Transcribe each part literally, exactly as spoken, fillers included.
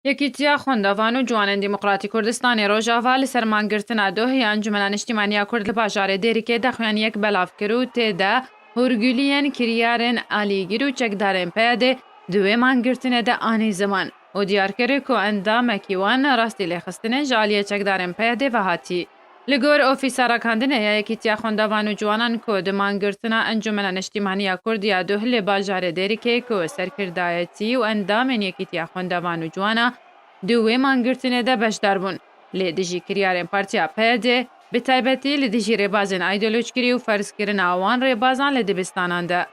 Yekîtiya Xwendevan û Ciwanên Demokratî Kurdistanê Rojava li ser mangirtina doh ya Encûmena Niştîmaniya Kurd li bajarê Dêrikê daxuyaniyek belav kir û tê de hûrguliyên kiryarên alîgir û çekdarên P Y D'ê di wê mangirtinê de anî ziman û diyar kir ku endamekî wan rastî lêxistinê ji aliyê çekdarên P Y D'ê ve hatî. Li gor Ofîsa Ragihandinê ya Yekîtiya Xwendevan û Ciwanan ku di mangirtina Encûmena Niştîmaniya Kurd ya doh li bajarê Dêrikê ku serkirdayetî û endamên Yekîtiya Xwendevan û Ciwana di wê mangirtinê de beşdar bûn, lê dijî kiryarên Partiya P Y D'ê, bi taybetî li dijî rêbazên aydolojkirî û ferzkirina wan rêbazan li dibistanan de.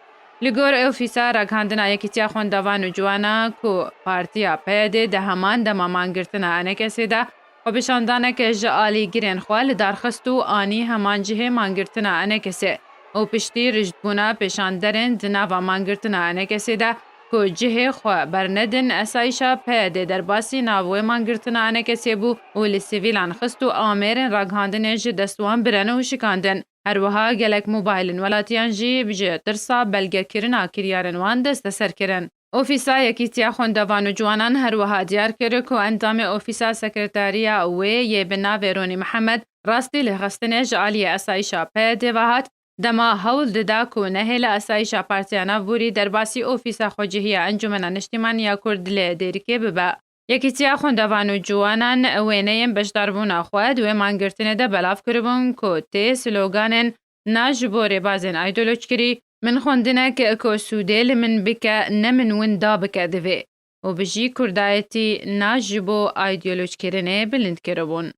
Li gor Ofîsa Ragihandina Yekîtiya Xwendevan û Ciwana ku Partiya P Y D'ê di heman dema mangirtina E N K S'ê de xwepêşandaneke ji alîgirên xwe li dar xist û anî heman cihê mangirtina E N K S'ê û piştî riştbûna pêşanderên di nava mangirtina E N K S'ê de ku cihê xwe bernedin esayîşa P Y D'ê derbasî nav wê mangirtina E N K S'ê bû û li sivîlan xist û amêrên ragihandinê ji dest wan birin û şikandin. Her wiha gelek mobaylên welatiyan jî ji tirsa belgekirina kiryarên wan desteser kirin. Ofîsa Yekîtiya Xwendevan û Ciwanan her wiha diyar kir ku endamê Ofîsa Sekretariya wê yê bi navê Ronî Mihemed rastî lêxistinê ji aliyê esayîşa P Y D'ê ve hat, dema hewl dida ku nehêle esayîşa Partiya Navborî derbasî Ofîsa Xwecihiya Encûmena Niştîmaniya Kurd li Dêrikê bibe. Yekîtiya Xwendevan û Ciwanan wêneyên beşdarbûna xwe di wê mangirtinê de belav kiribûn ku tê sloganên "Na ji bo rêbazên aydolojkirî", "Min xwendinek ku sûdê li min bike, ne min winda bike" divê û "Bijî Kurdayetî", "Na ji bo aydolojkirinê" bilind kiribûn.